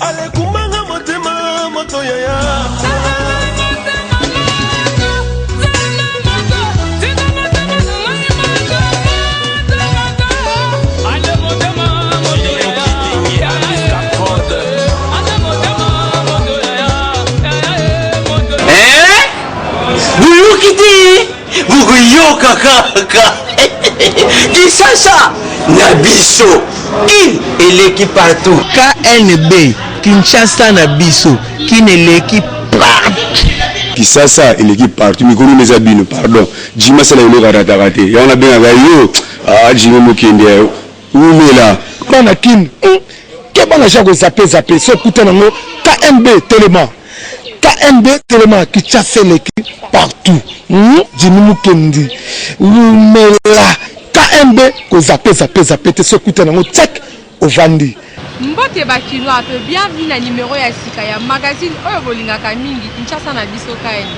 Alekumbanga motema moto yaya. Boyoki te, bokoyoka kaka. Kinshasa na biso, Kin eleki partout. KNB, Kinshasa na biso, Kin eleki partout. Kisasa eleki partout, mikolo eza bino, pardon. Jimmy asala eloko arataka te, yango nabengaka yo. Ah, Jimmy Mokende, umela. Bana Kin, keba na ja kozape zape so okuta nango. KNB telema, KNB telema, Kinshasa eleki partout. Jimmy Mukendi umela. KNB kozape zape zape te, so okuta nango tsek ovandi. Mbote ba Kinois pe bienvenue na numero ya sika ya magazine oyo bolingaka mingi, Kinshasa na biso KNB.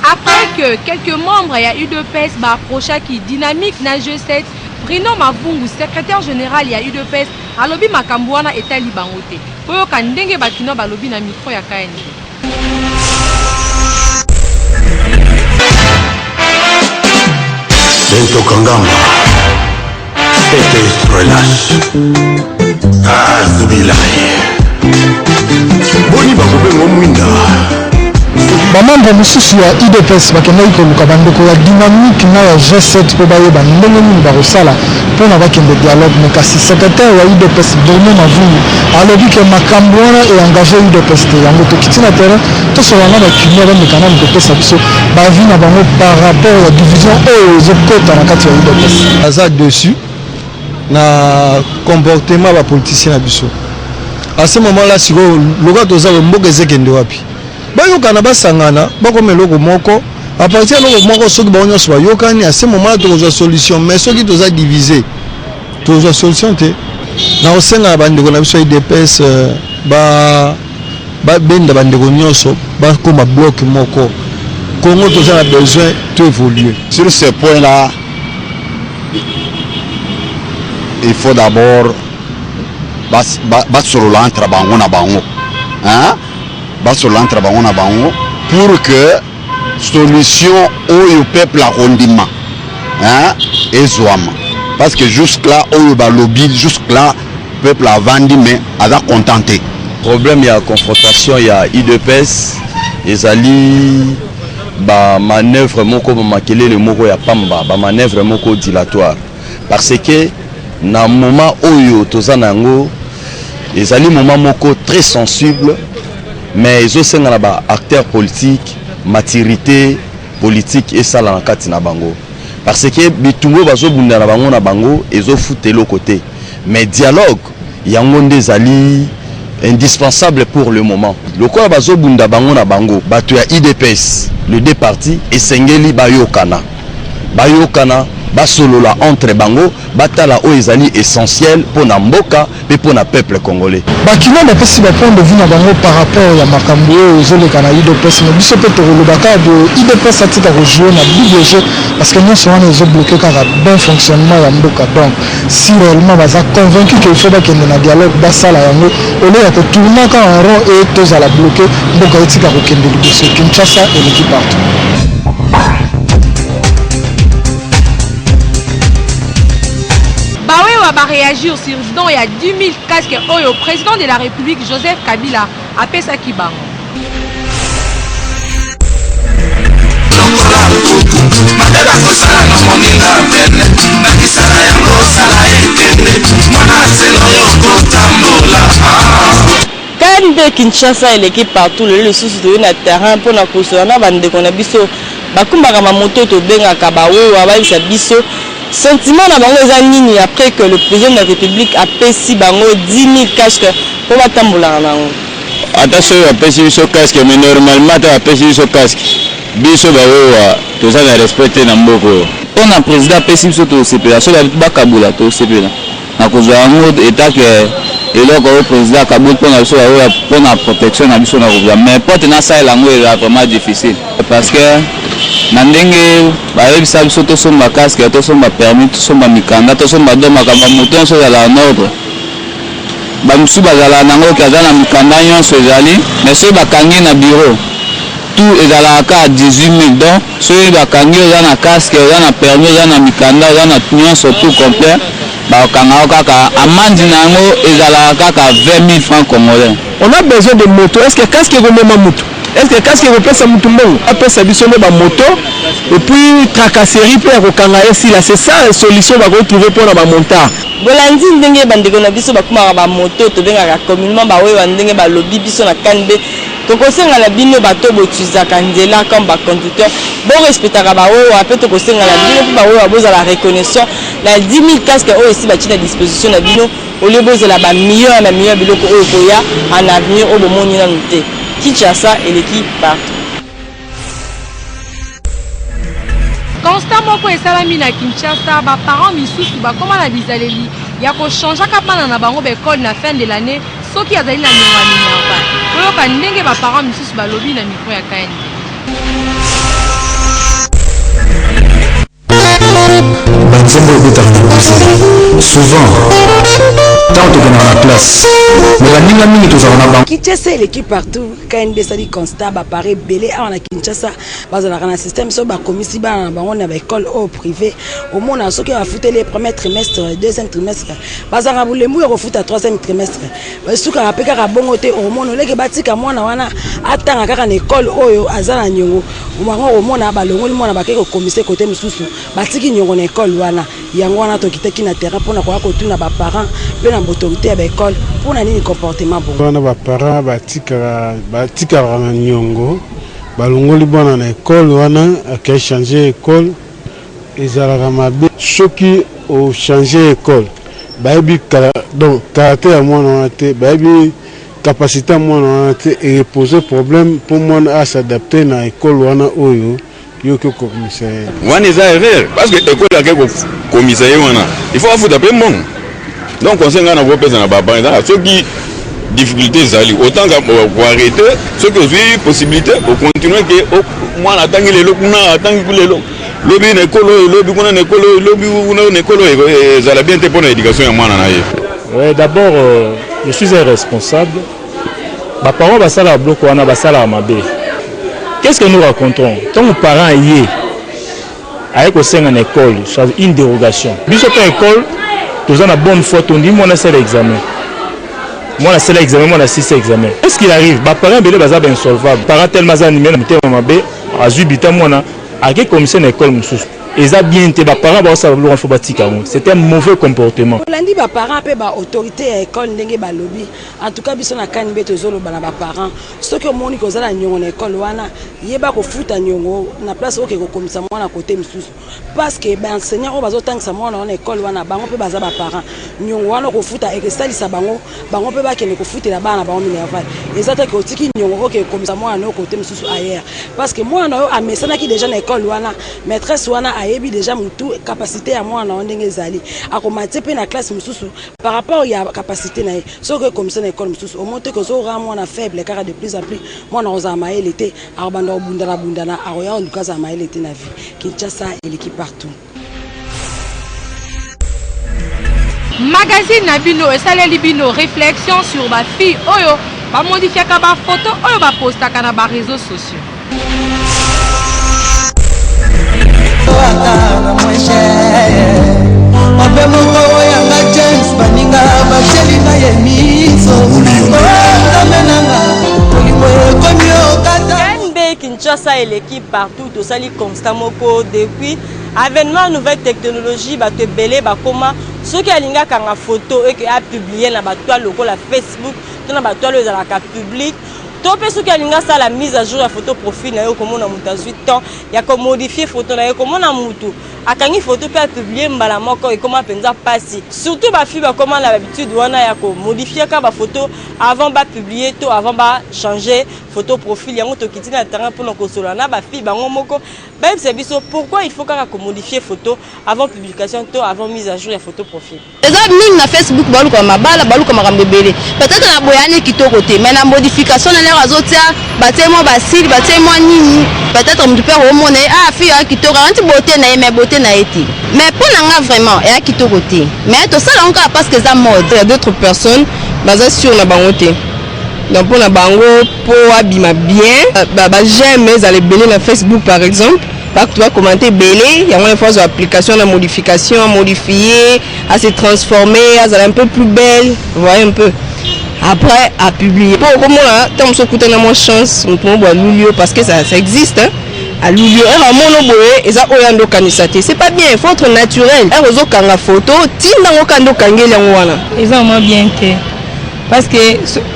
Après que quelques membres ya UDPS ba approchaki dynamique na G7, Bruno Mavungu, secrétaire général ya UDPS, alobi makambo wana etali bango te. Boyoka ndenge ba Kinois balobi na micro ya KNB. Bento Kangamba, Fete Estrellas, Azubilai. Boni bakobenga mwinda. Bamembre mosusu ya UDPS bakendaki koluka bandeko ya dynamique na ya G7 mpo bayeba ndenge nini bakosala mpona bakende dialogue. Mais kasi secrétaire ya UDPS Bruno Mavungu alobi ke makambo wana eengage UDPS te. Yango tokiti na terrain, tosolola na bakinois, bameka nanu kopesa biso baavis na bango par rapport ya division oyo ezokota na kati ya UDPS. Aza dessus na comportement ba politicien na biso à ce moment là. Sikoyo loka toza mboka ezekende wapi? Bayokana, basangana, bakoma eloko moko. À partir ya eloko moko, soki bango nyonso bayokani, à ce moment là tokozwa solution. Mais soki toza divise, tozwa solution te. Na kosenga na bandeko na biso ya UDPS, babenda bandeko nyonso, bakoma bloc moko. Congo toza na besoin to évoluer. Sur ce point là, il faut d'abord basolola entre bango na bango, hein? Basolola entre bango na bango pour que solution oyo peuple akondima, hein, ezwama, parce que jusque là oyo balobi, jusque là peuple avandi mais aza content te. Problème ya confrontation ya UDPS ezali bamanœuvre moko, bamakelele moko ya pamba, bamanœuvre moko dilatoire, parce que na moment oyo toza na yango ezali moment moko très sensible, mais ezosenga na baacteur politique maturité politique esala na kati na bango, parce que bitumba oyo bazobunda na bango na bango ezofuta eloko te. Mais dialogue yango nde ezali indispensable pour le moment. Lokola bazobunda bango na bango, bato ya UDPS, le deux partis esengeli bayokana, bayokana, basolola entre bango, batala oyo ezali essentiel mpo na mboka mpe mpo na peuple congolais. Bakinois bapesi bapoint de vue na bango par rapport ya makambo oyo ezoleka na UDPS. Mais biso mpe tokoloba kaka boye: UDPS atika kojouer na double jeu, parce que nyonso wana ezobloquer kaka bon fonctionnement ya mboka. Donc si réellement baza convaincu que il faut bakende na dialogue, basala yango au lieu ya kotourner kaka en rond e tozala bloqué, mboka etika kokende liboso. Kinshasa eleki partout. Bawewa baréagir sur don ya 10 000 casque oyo président de la République Joseph Kabila apesaki bango. Matata kosala na moninga pene nakisala yango, osala ekende mwana aselo yo kotambola. KNB, Kinshasa eleki partout. Lelo lisusu toyei na terrain mpona kosola na bandeko na biso bakumbaka mamoto, tobengaka bawewa, bayebisa biso sentiment na bango eza nini après que le président de la République apesi bango 10 000 casque mpo batambolaka na yango. Ata soki bapesi biso casque, mais normalement ata bapesi biso casque, biso bawewa toza na respect te na mboka oyo. Mpona président apesi biso, tosepela. Soki bakabula, tosepela na Nakozwa yango etant que eloko oyo president akaboli mpo na biso ba wewa mpo na protection na biso nakozwa mais mpo te nasalela yango eza vraiment difficile parce que na ndenge bayebisa biso tosomba casque, tosomba permis, tosomba mikanda, tosomba donc makambo ya moto nyonso ezala en ordre. Ba misusu bazalaka na yango ke aza na mikanda nyonso ezali mais soki bakangi ye na bureau tout ezalaka kaka 18000 donc soki bakangi yo oza na casque, oza na permis, oza na mikanda, oza na nyonso tout complet bakokanga yo kaka amende na yango ezalaka kaka 20000 francs congolais. On a besoin de moto, est ce que casque ekomema mutu? Est ce que casque ekopesa mutu mbongo? Apesa biso nde ba moto et puis tracasserie pe ya kokanga esila, c'est ça solution bakoki trouver pona ba montards. Bolandi ndenge ba ndeko na biso bakumaka ba moto tobengaka communement ba wewa ndenge balobi biso na KNB tokosenga na bino bato bo utilisaka nzela comme ba conducteur bo respectaka ba wewa pe tokosenga na bino pe ba wewa bozala reconnaissant na 10000 casques oyo esi batie na disposition na bino au lieu bozela ba millions ya ba millions ya biloko oyo ekoya en avenir oyo bomoni nanu te. Kinshasa eleki partout. Constat moko esalami na Kinshasa, ba parents misusu bakoma na bizaleli ya ko changeaka bana na bango ba ecole na fin de l'annee soki azali na niongo ya minerval. Toyoka ndenge ba parents misusu balobi na micro ya KNB. Ba nzembo oyo ebetaka na cuisine souvent tango tokendaka na classe mais baninga mingi tozalaka na bango. Kinshasa eleki partout, KNB esali constat ba parents ebele awa na Kinshasa bazalaka na système soki bakomisi bana na bango na ba école oyo privé omona soki bafuteli ye premier trimestre deuxième trimestre bazalaka bolembu ya kofuta troisième trimestre esukaka mpe kaka bongo te okomona oleke batika mwana wana atanga kaka na école oyo aza na niongo Bango okomona balongoli mwana bakei kokomise kote mosusu, batiki niongo na ecole wana. Yango wana tokitaki na terrain mpo na koya kotuna ba parents mpe na b'autorites ya ba ecoles mpo na nini comportement bongo. Wana ba parents batikaka batikalaka na niongo, balongoli bwana na ecole wana akei changer ecole, ezalaka mabe soki o changer ecole bayebi donc caractère ya mwana wana te, bayebi Capacite ya mwana wana te e poser problème po mwana a s'adapter na ecole wana oyo yo oke kokomisa ye. Wana eza erreur parce que ecole ake kokomisa ye wana il faut afuta pe mbongo donc conseil ngai nakopesa na ba parents eza soki difficulté ezali autant ko arrêter soki ozwi possibilité o continuer ke mwana atangi lelo kuna atangi lelo lobi na ekolo oyo lobi kuna na ekolo oyo lobi kuna na ekolo oyo ezala bien te mpo na éducation ya mwana na ye. Ouais, d'abord euh, je suis un responsable. Ba parents basalaka biloko wana basalaka mabe. Qu'est-ce que nous racontons? Ntango parent aye aye kosenga na école soit une dérogation. Biso mpe école toza na bonne foi tondimi mwana asala examen. Mwana asala examen, mwana asisa examen. Est-ce qu'il arrive? Ba parents ebele baza ba insolvable. Parent tellement aza anime na motema mabe azwi bita mwana ake commissaire na ecole mosusu. Eza bien te ba parents bao sala biloko wana faut batika yango c'est un mauvais comportement. Olandi ba parents pe ba autorites ya ecole ndenge balobi en tout cas biso na KNB tozo loba na ba parents soki omoni ke oza na niongo na ecole wana yeba kofuta niongo na place oke kokomisa mwana cote mosusu parce que ba enseignants oyo bazo tangisa mwana wana ecole wana bango pe baza ba parents niongo wana okofuta ekesalisa bango bango pe bakende kofutela bana na bango minerval eza te ke otiki niongo oke kokomisa mwana na yo cote mosusu ailleurs parce que mwana na yo amesanaki dejà na ecole wana Maitresse wana ayebi dejà mutu capacite ya mwana na yo ndenge ezali akomatie pe na classe mosusu par rapport ya capacite na ye soki okomisa na ecole mosusu omoni te ke ozo rend mwana faible kaka de plus en plus mwana akozala mayele te akobanda kobundana bundana akoya koluka azala mayele te na vie Kinshasa eleki partout. Magazine na bino esaleli bino reflexion sur ba filles oyo ba modifiaka ba photos oyo ba postaka na ba reseaux sociaux. Mabe moko oyanga James baninga batieli nga ye miso nzambe nanga bolingo ekomi okata NB Kinshasa eleki partout tosali constat moko depuis avènement nouvelle technologie bato ebele bakoma soki alingi akanga photo eke apublie na batoile lokola Facebook to na batoile oyo ezalaka public To pe soki alingi asala mise à jour ya photo profil na ye okomona mutu azui temps ya ko modifier photo na ye komona mutu akangi photo pe a publier mbala moko ekoma penza pasi surtout ba filles bakoma na habitude wana ya ko modifier ka ba photo avant ba publier to avant ba changer photo profil yango tokiti na terrain pona kosolola na ba filles bango moko. Bayebisa biso pourquoi il faut kaka ko modifier photo avant publication to avant mise à jour ya photo profil. Eza mingi na Facebook baluka mabala baluka makambo ebele peut-être na boyani kitoko te mais na modification na lero azotia batie mwa basili batie mwa nini peut-être moto mpe akomona ye ah fille ya kitoko akanti beauté na ye mais beauté na ye te mais mpo na nga vraiment eya kitoko te mais tosala yango kaka parce que eza mode. Il y a d'autres personnes baza sur na bango te donc mpo na bango mpo abima bien ba, ba j'aime ezala ebele na Facebook par exemple bato bakomante ebele yango wana faut azwa application na modification amodifie ase transformer azala un peu plus belle voyez un peu après apublie mpo okomona ntango mosusu okutani na mwa chance moto moko boye aluli yo parce que ça, ça existe hein? aluli yo ere amono boye eza oyo ande okanisa te c'est pas bien faut être naturel ere ozokanga photo tinda yango kaka nde okangeli yango wana. Eza vraiment bien te parce que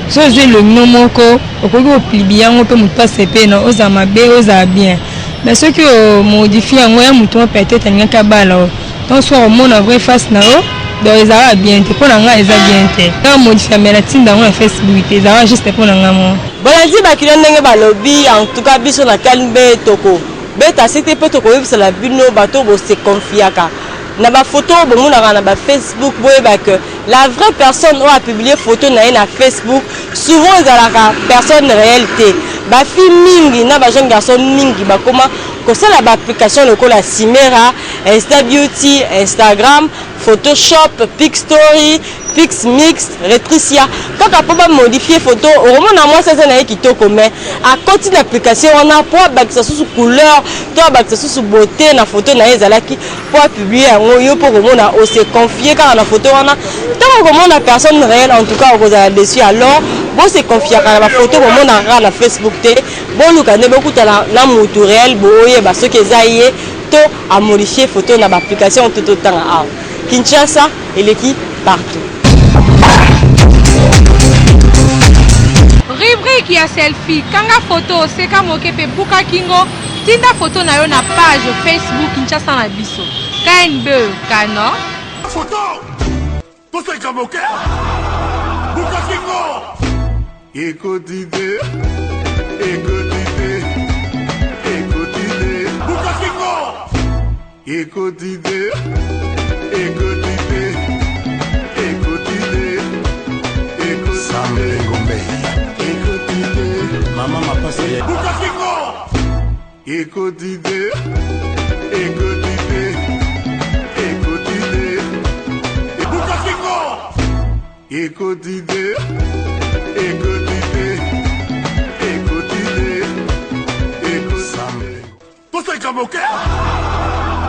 so ozwi elongi no moko okoki koplibi yango mpe moto asepe na ozala mabe ozala bien mais soki omodifie yango ya moto moko peut-être alingaki abala yo donc soki akomona vraie face na yo donc ezalaka bien te mpo na ngai eza bien te nga modifia mais natinda yango na facebook te ezalaka juste mpo na ngai moko. Bolandi ba kinois ndenge balobi en tout cas biso na KNB toko beta sete pe toko yebisela bino bato oyo bo se confiaka na ba photo oyo bomonaka na ba facebook boyeba que la vraie personne oyo a publier photo na ye na facebook souvent ezalaka personne réelle te ba fille mingi na ba jeune garçon mingi bakoma kosala ba application lokola Simera, Insta Beauty, Instagram, Photoshop, Picstory, Pixmix, Retricia kaka mpo ba modifier photo okomona mwasi aza na ye kitoko mais akoti na application wana mpo abakisa susu couleur to abakisa susu beauté na photo na ye ezalaki mpo a publier yango yo mpo okomona o se confier kaka na photo wana ntango okomona personne réelle en tout cas okozala déçu alors bo se confiaka na ba photo bomonaka kaka na Facebook te boluka nde bokutana na mutu réel boyeba soki eza ye to a modifier photo na ba application to totanga awa Kinshasa eleki partout. Rubrique ya selfie, kanga photo, seka moke pe buka kingo, tinda photo na yo na page Facebook Kinshasa na biso. KNB Canon. Photo toseka moke buka kingo ekoti te ekoti te ekoti te buka kingo ekoti te ekoti te ekoti te ekoti Sam Ngombe ekoti te mama mapasa ya buka kingo ekoti te ekoti te ekoti te buka kingo ekoti te ekoti te ekoti te ekoti Sam toseka moke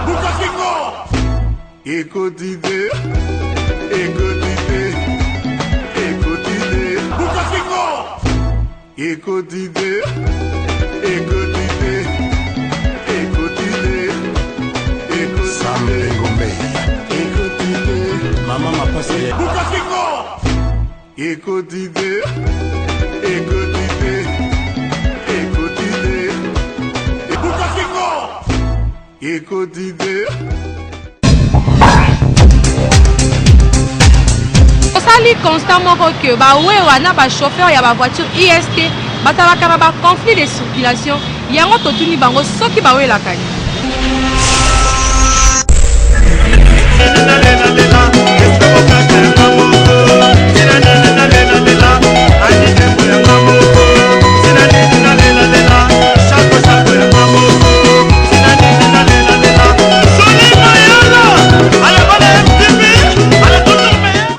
buka kingo ekoti te ekoti te ekoti te buka kingo ekoti te ekoti te ekoti te ekoti Sam Ngombe ekoti te mama mapasa ya buka kingo ekoti te ekoti te ekoti te buka kingo ekoti te. Tosali constat moko que ba wewa na ba chauffeurs ya ba voitures IST bazalaka na ba conflits de circulation, yango totuni bango soki bawelaka nini.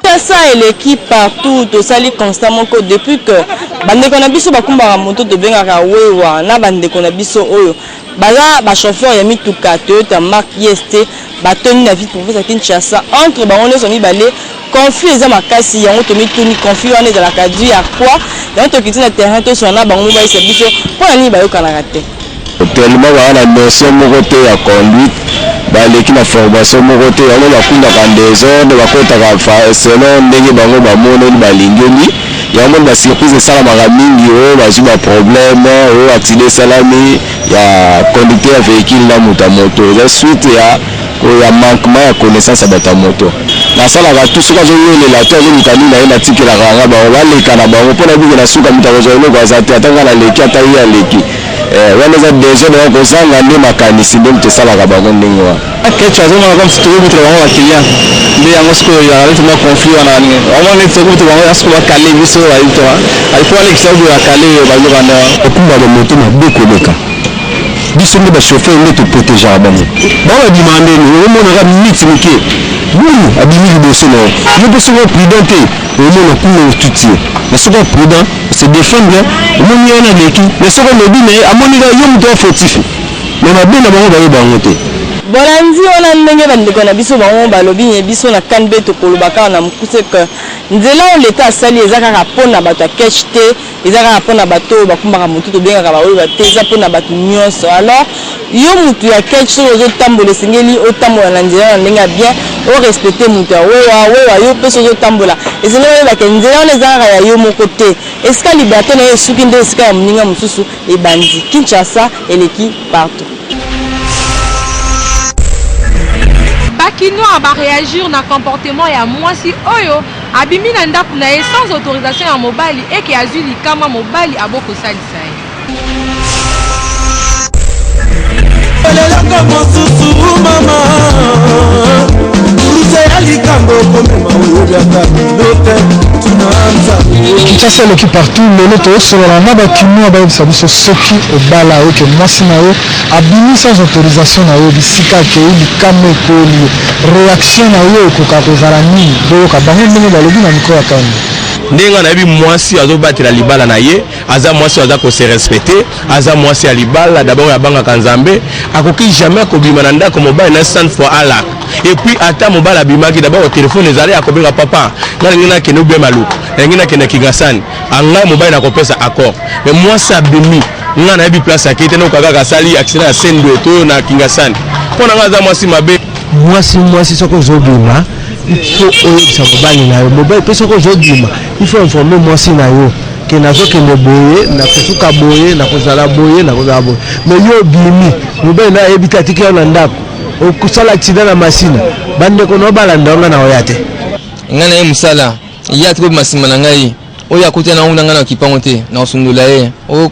Kinshasa eleki partout tosali constat moko depuis que bandeko na biso bakumbaka moto tobengaka wewa na bandeko na biso oyo baza ba chauffeur ya mituka Toyota marque IST batondi na ville province ya Kinshasa entre bango nyonso mibale conflit eza makasi yango tomituni conflit wana ezalaka dû à quoi yango tokiti na terrain toswana na bango mobayisa biso mpo na nini bayokanaka te. Tellement baza na notion moko te ya conduite, baleki na formation moko te, yango bakundaka en desordre, bakotaka selon ndenge bango bamoneli balingeli. Yango moni ba surprise esalamaka mingi, oyo bazwi ba problème, oyo accident esalami ya conducteur ya véhicule na moto ya moto, eza suite ya ya manquement ya connaissance ya bato ya moto. Nasalaka tout soki azowelela to azoluka nini na ye natikelaka yanga bango baleka na bango mpo nayebi ke na suka moto akozwa eloko aza te ata ngai naleki ata ye aleki. Eh, wana eza desordre ya kozanga nde makanisi nde moto esalaka bango ndenge wana. Ketch azomona comme si tokobutela bango ba client nde yango sikoyo ezalaka neti mwa conflit wana omona neti tokobutela bango yango sikoyo bakale biso bayebi to il faut alekisa oyo bakale oyo bayoka nde wana. Kokumba ba moto mabe koleka biso nde ba chauffeur nde to protegeaka bango bango babimaka nde nini omona kaka minute moke boum abimi liboso na yo yo mpe soki prudent te omona kuna otuti ye mais soki prudent se defendre omoni ye wana aleki mais soki olobi na ye amoni kaka yo moto ya fautif mais mabe na bango bayeba yango te. Bolandi wana ndenge bandeko na biso bango balobi ye biso na CANB tokoloba kaka na mokuse que nzela oyo l'etat asali eza kaka mpo na bato ya ketch te, eza kaka mpo na bato oyo bakumbaka motu tobengaka ba oyo te, eza mpo na bato nyonso. Alors yo mutu ya ketch soki ozotambola esengeli otambola na nzela na ndenge ya bien, o respecter mutu ya wewa wewa, yo mpe soki ozotambola esengeli oyeba ke nzela wana eza kaka ya yo moko te, esika liberte na yo esuki nde esika ya moninga mosusu ebandi. Kinshasa eleki partout. Ba kinois ba reagir na comportement ya mwasi oyo abimi na ndaku na ye sans autorisation ya mobali et que azui likama mobali abo kosalisa ye. Eloko mosusu mama lute ya likambo komema oyebi ata bino te tuna nzambe. Kinshasa eleki partout lelo tozosolola na ba kinois bayebisa biso soki obala oke mwasi na yo abimi sans autorisation na yo bisika akei likama ekweli ye reaction na yo ekoka kozala nini boyoka bango ndenge balobi na micro ya KMB. Ndenge nga nayebi mwasi azobatela libala na ye aza mwasi oyo aza ko se respecter aza mwasi ya libala d'abord oyo abangaka Nzambe akoki jamais kobima na ndako mobali na 100 fois alaka et puis ata mobali abimaki d'abord telephone ezali akobenga papa nga nalingi nakende ou bien maluku nalingi nakende Kingasani angai mobali nakopesa accord mais mwasi abimi nga nayebi place akei te noka kaka asali accident ya Sendwe to na Kingasani mpo na nga aza mwasi mabe. Mwasi mwasi soki ozobima il faut oyebisa mobali na yo mobali mpe soki ozobima il faut informer mwasi na yo ke nazokende boye nakosuka boye nakozala boye nakozala boye mais yo obimi mobali na ayebi te atiki yo na ndako okosala accident na masina bandeko na yo balanda yo ngai nakoya te. Ngai naye mosala ye atiki kobima nsima na ngai oyo akuta na ngo na ngai na kipango te nakosundola ye oyo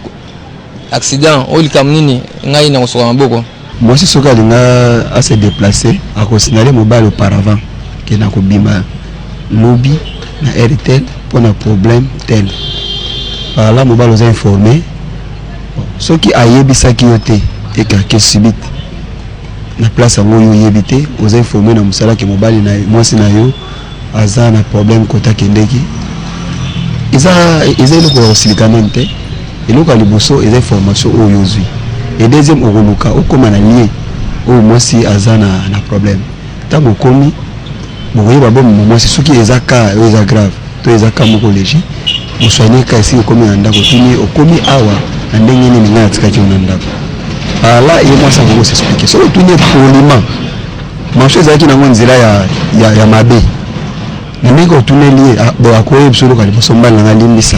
accident oyo likambo nini ngai nakosoka maboko. Mwasi soki alinga a se deplacer ako signaler mobali auparavant que nakobima lobi na heure telle pona problème tel. Par là mobali oza informe soki ayebisaki yo te et que ake subite na place yango yo oyebi te oza informe na mosala que mobali na mwasi na yo aza na problème kote akendeki eza eza eloko ya kosilika nanu te eloko ya liboso eza information oyo ozwi et deuxième okoluka okoma na lien oyo mwasi aza na, na problème ntango okomi bokoyeba bomema mwasi soki eza cas oyo eza grave to eza cas moko léger bosoigne cas esika okomi na ndako otuni okomi awa na ndenge nini ngai natikaki yo na ndako par là ye mwasi akoki kosexplike soki otuni ye poliment Marche ezalaki nango nzela ya, ya, ya mabe na ndenge otuneli ye ah, bo akoyebisa oluka liboso mobali na nga limbisa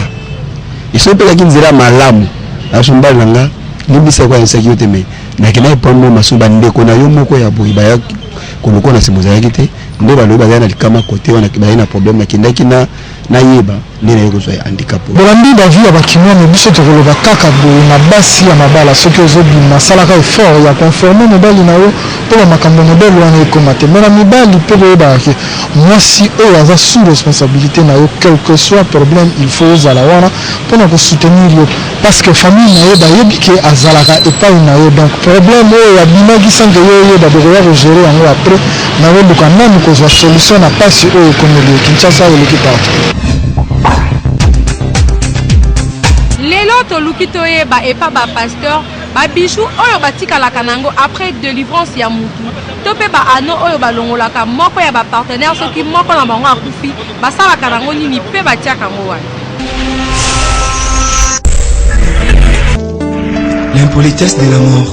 esoki mpe ezalaki nzela ya malamu ayoso mobali na nga limbisa eko ayebisaki yo te me nakendaki mpo mwa masumu bandeko na yo moko ya boye baya koluka na nsima ozalaki te nde balobi bazali na likama kote wana bazali na problème nakendaki na nayeba nde naye kozwa handicap oyo. Bolandi ba vie ya ba kinois mais biso tokoloba kaka boye na basi ya mabala soki ozo bima salaka effort ya ko informer mobali na yo po ba makambo modèle wana ekoma te mais na mibali pe boyebaka ke mwasi oyo aza sous responsabilite na yo quelque soit problème il faut ozala wana pona ko soutenir yo parce que famille na ye bayebi ke azalaka epayi na yo donc problème oyo abimaki sans que yo oyeba bokoya ko gerer yango après mais boluka nanu kozua solution na pasi oyo ekomeli yo Kinshasa eleki partout. Lelo toluki toyeba epa ba pasteur ba bijoux oyo batikalaka nango après delivrance ya mutu to pe ba anneaux oyo balongolaka moko ya ba partenaire soki moko na bango akufi basalaka nango nini pe batiaka yango wapi? L'impolitesse de la mort,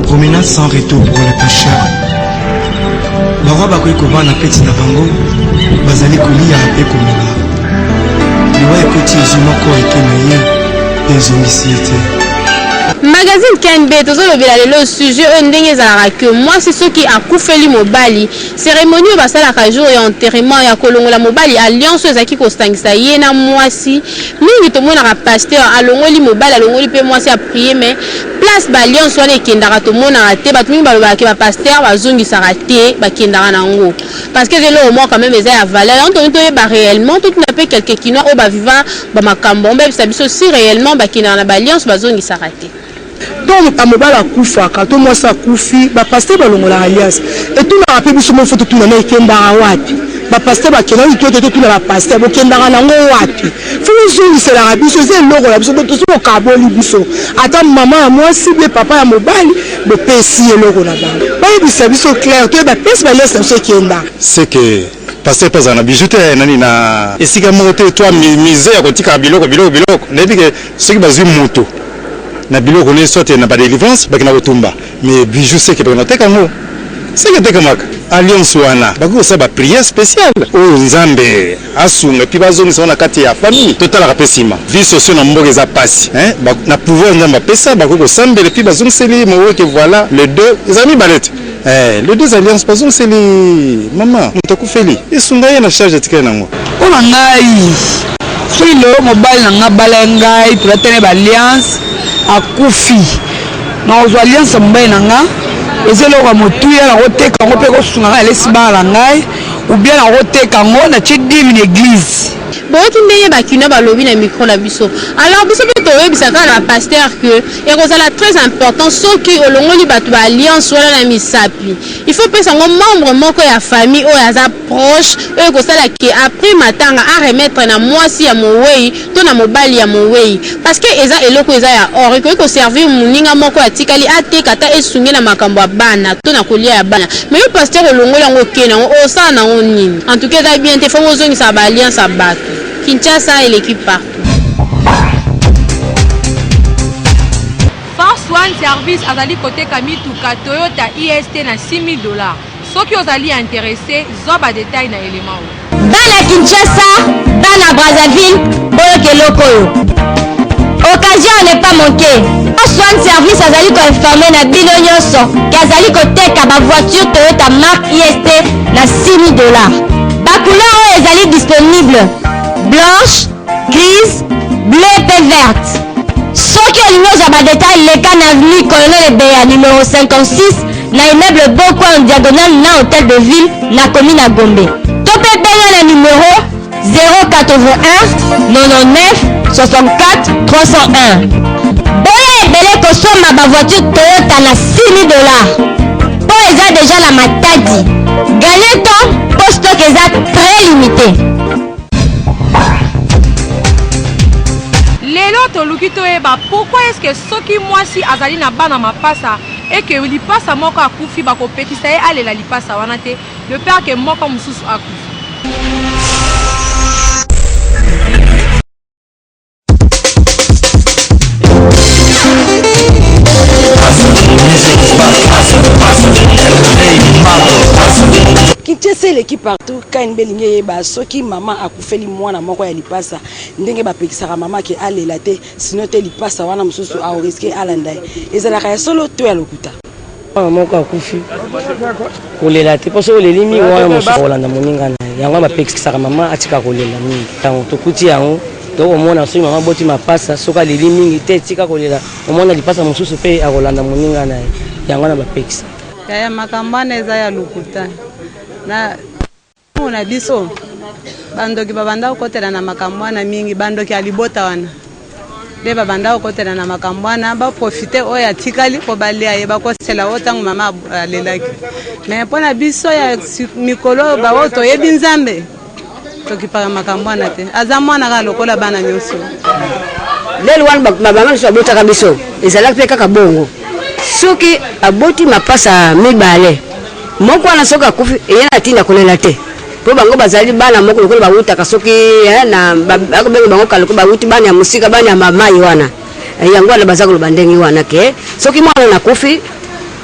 promenade sans retour pour les pécheurs. Baroi bakoki kovanda kati na bango, bazali kolia mpe komela. Liwa ekoti ezwi moko eke na ye mpe ezongisi ye te. Magazine KNB tozolobela lelo sujet oyo ndenge ezalaka que mwasi soki akufeli mobali, ceremonie oyo basalaka jour ya enterrement ya kolongola mobali alliance oyo ezalaki kosangisa ye na mwasi, mingi tomonaka pasteur alongoli mobali alongoli pe mwasi a prier mais place ba alliance wana ekendaka tomonaka te, batu mingi balobaka que ba pasteur bazongisaka te bakendaka na yango. Parce que eza eloko moko quand meme eza ya valeur yango tolingi toyeba reellement totuna pe quelques kinois oyo ba viva ba makambo yango bayebisa biso si reellement bakendaka na ba alliance bazongisaka te. Tango mobali akufaka to mwasi akufi ba pasteur balongolaka alliance etunaka pe biso moko faut totuna na ekendaka wapi ba pasteur bakendaka wapi to totuna ba pasteur bokendaka nango wapi faut bozongiselaka biso eza eloko na biso donc soki okaboli biso ata maman ya mwasi bien papa ya mobali Bopesi eloko na bango. Bayebisa biso clair toyeba place ba alliance na biso ekenda. Ce que pasteur pe azala na bijoux te nani na esika moko te toi musee ya kotika biloko biloko biloko nayebi ke soki bazui mutu na biloko ne soit na ba delivrance bakenda kotumba mais bijoux ce que bakenda koteka yango ce que etekamaka alliance wana bakoki kosala ba prière speciale oyo nzambe asunga epuis bazongisa ngo na kati ya famille totalaka pe sima vie sociaux na mboka eza pasi hein ba na pouvoir nzambe apesa bakoki kosambela epuis bazongiseli mowe ke voilà le deux ezala mibale te eh le deux alliance bazongiseli mama moto akufeli esunga ye na charge atikali nango. Mpo na ngai soki lelo mobali na ngai abala ngai tolatani ba alliance akufi nakozwa alliance ya mobali na ngai eza eloko ya motuya nakoteka yango mpe ekosunga ngai nalesi bana na ngai ou bien nakoteka yango natie dime na eglise. Boyoki ndenge ba kinois balobi na micro na biso. Alors biso pe toyebisa kaka na ba pasteurs que ekozala très important soki olongoli batu ba alliance wana na misapi il faut opesa yango membre moko ya famille oyo aza proche oyo ekosala que après matanga a remettre na mwasi ya moweyi to na mobali ya moweyi parce que eza eloko eza ya or ekoki ko servir muninga moko atikali ateka ata esunge na makambo ya bana to na kolia ya bana mais yo pasteur olongoli yango oke na yango osala na yango nini en tout cas eza bien te faut bozongisaka ba alliance ya batu Kinshasa eleki partout. Force One Service azali koteka mituka Toyota IST na 6000 dollars. Soki ozali interesse, zwa ba details na element oyo. Bana Kinshasa, bana Brazzaville, boyoka eloko oyo. Occasion à ne pas manquer. Swan Service azali ko informer na bino nyonso ke azali koteka ba voiture Toyota marque IST na 6000 dollars. Ba couleur oyo ezali disponible blanche, grise, bleu pe verte. Soki olingi ozwa ba details leka na avenue Colonel Ebeya numero 56 na immeuble Bokwa en diagonale na hotel de ville na commune ya Gombe. To pe benga na numero 081 99 64 301. Boya ebele kosomba ba voiture Toyota na 6000 dollars. Po eza dejà na Matadi. Gagnez temps po stock eza très limité. Lelo toluki toyeba pourquoi est-ce que soki mwasi azali na bana mapasa et que lipasa moko akufi bakopekisa ye alela lipasa wana te de peur que moko mosusu akufa. Kinshasa eleki partout KNB elingi eyeba soki mama akufeli mwana moko ya lipasa ndenge bapekisaka mama ke alela te Sinon te lipasa wana mosusu ao risque alanda ye. Ezalaka ya solo to ya lokuta? Mwana moko akufi kolela te mpo soki oleli mingi wana mosusu akolanda moninga na ye yango bapekisaka mama atika kolela mingi yango tokuti yango tokomona soki mama aboti mapasa soki aleli mingi te tika kolela omona lipasa mosusu mpe akolanda moninga na ye yango wana bapekisa Yaya makambo wana eza ya lokuta na Tango na biso bandoki babanda kokotela na makambo wana mingi, bandoki ya libota wana nde babanda kokotela na makambo wana, baprofite oyo atikali mpo balia ye, bakosela oyo ntango mama alelaki. Me mpo na biso ya mikolo oyo baoyo toyebi Nzambe, tokipaka makambo wana te. Aza mwana kaka lokola bana nyonso. Lelo wana bamama biso babotaka biso ezalaki mpe kaka bongo, soki aboti mapasa mibale Moko wana soki akufi eye na ntina kolela te mpo bango bazali bana moko lokola bawutaka soki eh, na bakobenga bango kala lokola bawuti bana ya mosika bana ya mamai wana eh, yango wana baza koloba ndenge wana ke soki mwana nakufi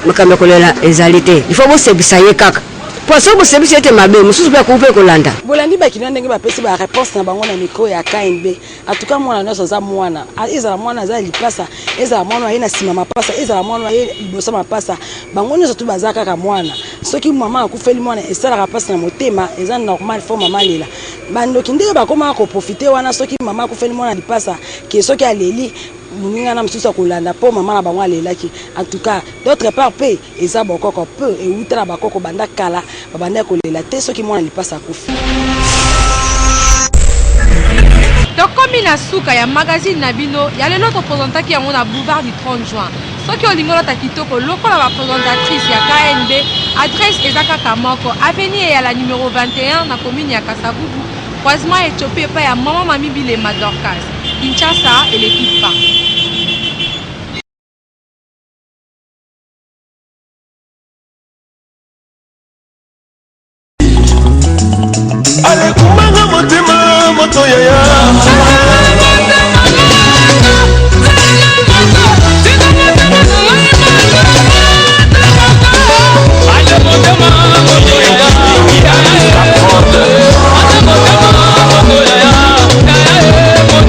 makambo ya kolela ezali te il faut bosebisa ye kaka. Mpo soki bosepelisi ye te mabe, mosusu mpe akoki mpe kolanda. Bolandi ba kinois ndenge bapesi ba reponse na bango na micro ya KNB. En tout cas mwana nionso aza mwana. Ezala mwana aza ya lipasa, ezala mwana oyo aye na sima mapasa, ezala mwana oyo aye liboso ya mapasa, bango nionso tout baza kaka mwana. Soki mama akufeli mwana esalaka pasi na motema, eza normal faut mama alela. Ba ndoki nde bakomaka ko profiter wana soki mama akufeli mwana lipasa que soki aleli moninga na mosusu akolanda po mama na bango alelaki. En tout cas d'autre part pe eza bokoko pe ewuta na bakoko banda kala babandaki kolela te soki mwana lipasa akufi. Tokomi na suka ya magazine na bino ya lelo to presentaki yango na boulevard du 30 juin. Soki olingi olata kitoko lokola ba presentatrice ya KNB, adresse eza kaka moko, avenue Eyala numero 21 na commune ya Kasavubu, croisement Ethiopie epai ya maman Mami Bilema Dorcas. Kinshasa eleki partout.